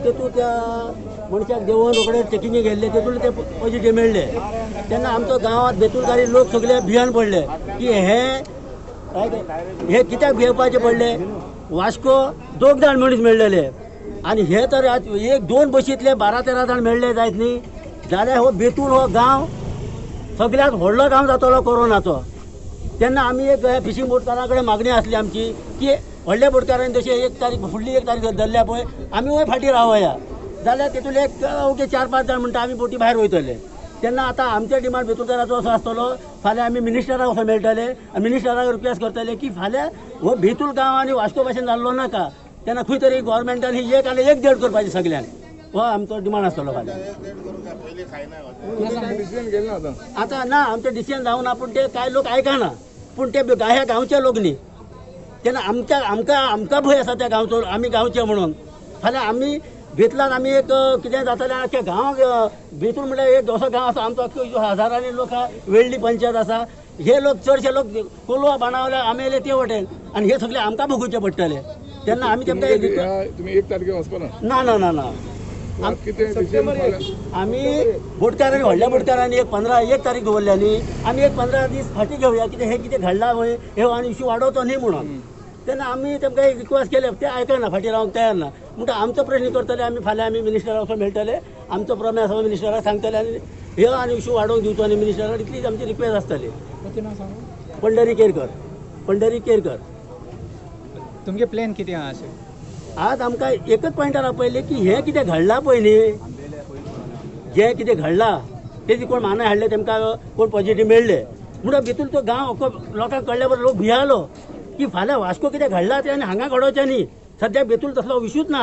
तेतूंत त्या मनशाक देंवोवन रोखडे चॅकिंगे गेल्ले, तेतून ते पॉझिटिव्ह मेळ्ळे. तेन्ना आमचो गांवांत बेतुलकारी लोक सगळे भियान पडले की हे हे कित्याक भियेवपाचे पडले. वास्को 2 जाण मनीस मेळ्ळेले आनी हे तर 1-2 बशींतले 12-13 जाण मेळ्ळे जायत न्ही जाल्यार हो बेतूल हो गांव सगळ्यांत व्हडलो गांव जातलो कोरोनाचो. तेन्ना आमी एक फिशींग बोटकारां कडेन मागणी आसली आमची की व्हडल्या बोटकारांनी जशें 1 तारीख फुडली 1 तारीख धरल्या पळय आमी वय फाटीं रावया जाल्यार तेतूंतले एक ओके 4-5 जाण म्हणटा आमी बोटी भायर वयतले. तेन्ना आतां आमचे डिमांड बेतुलकाराचो असो आसतलो, फाल्यां आमी मिनिस्टराक असो मेळटले आनी मिनिस्टराक रिक्वेस्ट करतले की फाल्यां हो बेतूल गांव आनी वास्को भाशेन जाल्लो नाका. तेन्ना खंय तरी गोवोरमेंटान ही 1 आनी 1 देड करपाची सगळ्यांक, हो आमचो डिमांड आसतलो फाल्यां. आतां ना आमचें डिसिजन जावना, पूण ते कांय लोक आयकना, पूण ते ह्या गांवचे लोक न्ही. तेन्ना आमच्या आमकां आमकां भंय आसा त्या गांवचो, आमी गांवचे म्हणून. फाल्यां आमी बेतलान आमी एक कितें जातलें आख्या गांवाक बेतूल म्हणल्यार एक असो गांव आसा आमचो, अख्खो हजारांनी लोक आहा, वेळ्ळी पंचायत आसा. हे लोक चडशे लोक कोलवा बाणावले आमेले ते वटेन आनी हे सगळे आमकां भोगुचे पडटले. तेन्ना आमी तेमकां 1 तारखेक वचपाना ना ना ना ना आमी बोटकारांनी व्हडल्या बोटकारांनी 1 तारीख दवरल्या न्ही, आमी एक 15 दीस फाटीं घेवया कितें हें कितें घडलां पळय हे आनी इशू वाडोवचो न्ही म्हणून. तेन्ना आमी तेमकां एक रिक्वेस्ट केले, ते आयकना, फाटीं रावंक तयार ना. म्हणटा आमचो प्रश्न करतले आमी फाल्यां आमी मिनिस्टराक वचून मेळटले, आमचो प्रॉब्लेम आसा मिनिस्टराक सांगतले आनी हे आनी इशू वाडोवंक दिवचो न्ही मिनिस्टराक, इतलीच आमची रिक्वेस्ट आसतली. पंढरी केरकर. पंढरी केरकर. तुमगे प्लॅन कितें आसा अशें? आज आमकां एकच पॉयंटार आपयलें की हें कितें घडलां पळय न्ही, जें कितें घडलां तेजी कोण मानाय हाडले तेमकां कोण पॉझिटिव्ह मेळ्ळे म्हणून भितून तो गांव लोकांक कळ्ळे बरोबर लोक भियालो की फाल्यां वास्को कितें घडलां तें आनी हांगा घडोवचें न्ही. सद्याक बेतूल तसलो इशूच ना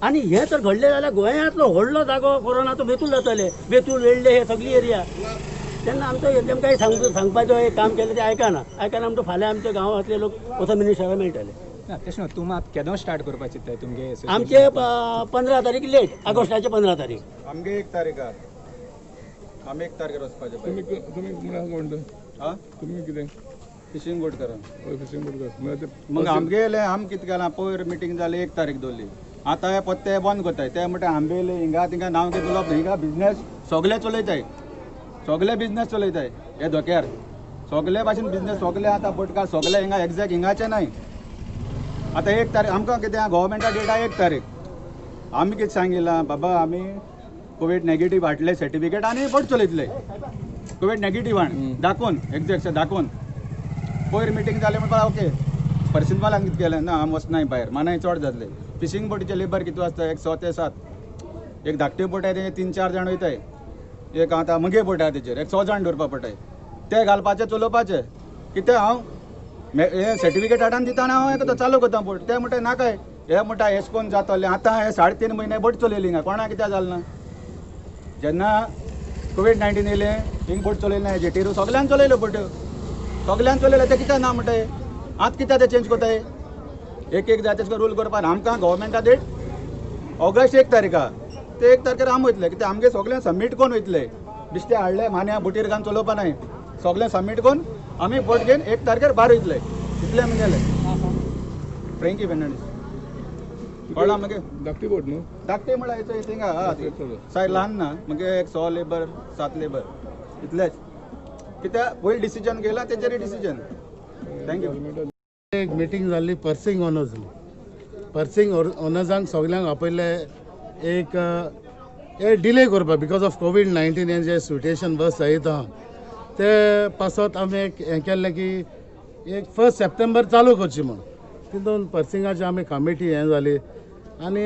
आनी हें तर घडलें जाल्यार गोंयांतलो व्हडलो जागो कोरोनाचो बेतूल जातले, बेतूल वेळ्ळे हे सगळी एरिया. तेन्ना आमचो तेमकां सांगपाचें एक काम केलें तें आयकना, आयकना म्हणटा फाल्यां आमच्या गांवांतले लोक वचून मिनिस्टराक मेळटले. ना तशें न्हू, तूं आतां केदो स्टार्ट करपाक चिंत्ताय तुमगे? आमचे 15 तारीख लेट, ऑगस्टाचे 15 तारीख. आमगे 1 तारीखार, आमी 1 तारखेर वचपाचें. तुमी म्हणटा आं तुमी कितें फिशींग बोट करा? हय फिशींग बोट करा. मग आमगेले आम कितें केलां, पयर मिटींग जाली 1 तारीख दवरली, आतां हे पत्ते बंद करताय. ते म्हणटा आमगेले हिंगा तिंगा नांव कितें उलोवप हिंगा बिजनेस सगळे चलयताय, सगळे बिजनेस चलयताय हे धोक्यार, सगळे भाशेन बिजनेस सगळे. आतां बोटकार सगळे हिंगा एग्जॅक्ट हिंगाचे न्हय. आतां 1 तारीख आमकां कितें गोवोरमेंटा डेट आहा 1 तारीख. आमी कितें सांगिलां बाबा आमी कोवीड नेगेटीव हाडले सर्टिफिकेट आनी बोट चलयतले कोवीड नेगेटीव हाण दाखोवन एग्जॅक्ट दाखोवन. पयर मिटींग जाली म्हणपाक ओके पर्सिनवाल्यान कितें केलें ना आमी वचनाय भायर, मानाय चड जातले. फिशींग बोटीचे लेबर कितू आसता 1 6 ते 7, एक धाकटी बोट आहा तेजे 3-4 जाण वयताय, एक आतां मगे बोट आहा तेजेर 1 100 जाण दवरपा पडटाय, ते घालपाचे चलोवपाचे. कितें हांव हे सर्टिफिकेट हाडून दिता आनी हांव हें चालू करता बोट, ते म्हणटा नाकाय हे म्हणटा हें कोण जातलें. आतां हे 3.5 म्हयने बोट चलयली हिंगा, कोणाक कित्याक जालें ना. जेन्ना कोवीड-19 येयलें हिंग बोट चलयली ना, जेटीर सगळ्यान चलयल्यो बोट्यो, सगळ्यान चलयले ते कित्याक ना म्हणटाय. आतां कित्याक ते चेंज करताय, एक एक जाय तें रूल करपाक. आमकां गोवोरमेंटा डेट ऑगस्ट 1 तारीख, ते 1 तारखेर आमी वयतले कित्याक आमगे सगळें सबमीट करून वयतले. बिश्टे हाडले मान्या बोटीर घालून चलोवपा नाय, सगळें सबमीट करून आमी बोट घेवन 1 तारखेर भायर वयतले. इतलें आमगेलें. फ्रेंकी फेर्नांडीस कळ्ळा मगे. धाकटी बोट न्हू? धाकटी म्हळ्यार थिंगा सायड ल्हान ना, मगे 100 लेबर 7 लेबर इतलेच. कित्याक पयलीं डिसिजन घेयला तेजेर डिसिजन. Thank you. एक मिटींग जाल्ली पर्सिंग ओनर्स, पर्सिंग ओनर्सांक सगल्यांक आपयले एक डिले करपाक because of कोवीड-19 हें जें सिट्युएशन बस जायत आहा ते पासत आमी एक हें केल्लें की एक 1 सप्टेंबर चालू करची म्हूण. तितून पर्सिंगाची आमी कमिटी हें जाली आनी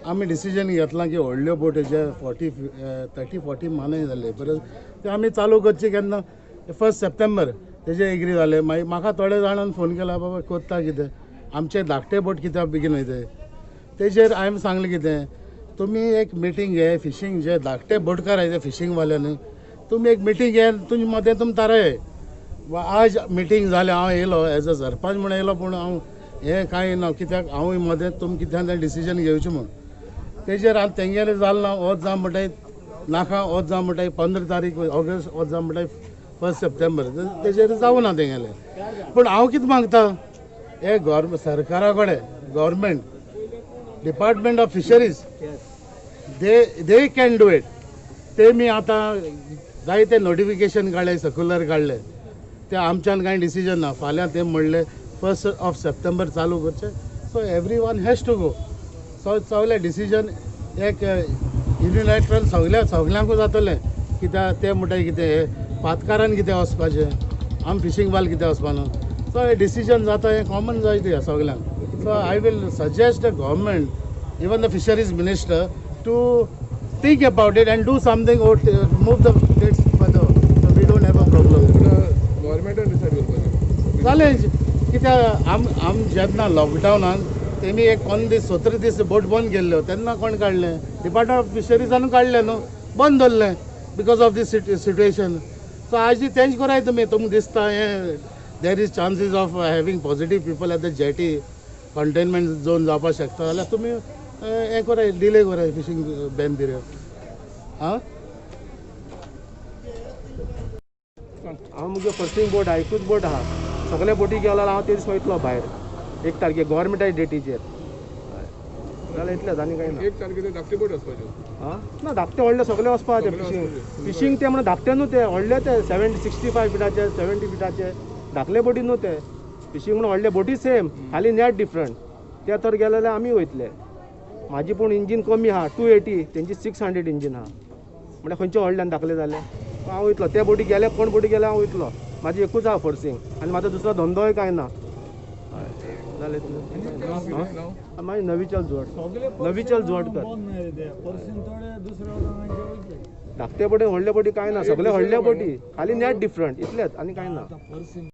आमी डिसिजन घेतलां की व्हडल्यो बोटी जे 30-40 मानाय जाल्ले बरें ते आमी चालू करची केन्ना 1 सप्टेंबर तेजे एग्री जाले. मागीर म्हाका थोडे जाणान फोन केला बाबा कोत्ता कितें आमचे धाकटे बोट कित्याक बेगीन वयताय. तेजेर हांवें सांगलें कितें तुमी एक मिटींग घे फिशींग जे धाकटे बोटकार आहाय ते फिशींगवाल्यांनी तुमी एक मिटींग घे, तुमचे मदें तुमी थाराय. आज मिटींग जालें, हांव येयलो एज अ सरपंच म्हूण येयलो, पूण हांव हें कांय ना कित्याक हांवूय मदें तुमी कित्यान तें डिसिजन घेवचें म्हूण. तेजेर आतां तेंगेलें जालें ना, वच जा म्हणटाय नाका, वच जा म्हणटाय 15 तारीख ऑगस्ट, वच जा म्हणटाय 1 सप्टेंबर, तेजेर जावं ना तेंगेलें. पूण हांव कितें मागता हे सरकारा कडेन government Department of Fisheries they can do it. ते मी आतां जायते नोटिफिकेशन काडले, सर्क्युलर काडले, ते आमच्यान कांय डिसिजन ना. फाल्यां ते म्हणले 1 ऑफ सप्टेंबर चालू करचें. So everyone has to go. So सगळे डिसिजन एक युनिलॅटरल सगल्या सगल्यांकूच जातलें. कित्याक ते म्हणटाय कितें हे पातकारान कितें वचपाचें, आम फिशींग बाल कितें वचपा न्हू. सो हे डिसिजन जाता हें कॉमन जाय तें सगल्यांक. So I will suggest the government, even the fisheries minister, to think about it and do something or move the dates further, so we don't have a problem. गव्हर्मेंटान decide करपाचें. जालें कित्याक आम आम जेन्ना लॉकडावनान तेमी एक 15 दीस 17 दीस बोट बंद केल्ल्यो तेन्ना कोण काडलें? डिपार्टमेंट ऑफ फिशरीजान काडलें न्हू, बंद दवरलें because of this situation. So आयज तेंच कराय तुमी. तुमकां दिसता हें there is chances of having positive people at the jetty, containment zone जावपाक शकता जाल्यार तुमी हें कराय, डिले कराय फिशींग बॅन पिरियड. आं हांव मुगे पर्सिंग बोट आहा, एकूच बोट आहा, सगळे बोटी गेलो हांव ते दीस वयतलो भायर 1 तारखेक गव्हर्मेंटाच्या डेटीचेर. जाल्यार इतलेंच आनी कांय ना. 1 तारखेक धाकटी बोट वचपाच्यो. आं ना, धाकटे व्हडले सगळे वचपाचे. फिशींग फिशींग ते म्हणून धाकटे न्हू ते, व्हडले ते 65 फिटाचे 70 फिटाचे धाकले बोटी न्हू ते. फिशींग म्हणून व्हडले बोटी सेम, खाली नेट डिफरंट. ते तर गेले जाल्यार आमी वयतले. म्हाजी पूण इंजीन कमी आहा, 280, तेंची 600 इंजीन आहा. म्हणल्यार खंयचे व्हडले आनी धाकले जाले हांव वयतलो. ते बोटी गेले, कोण बोटी गेले हांव वयतलो. म्हाजी एकूच आहा फोर्सींग आनी म्हाजो दुसरो धंदोय कांय ना. जालें. मागीर नवीचल जोड, नवीचल जोडकर. धाकटे बोटी व्हडले बोटी कांय ना, सगळे व्हडले बोटी, खाली नेट डिफरंट, इतलेच आनी कांय ना.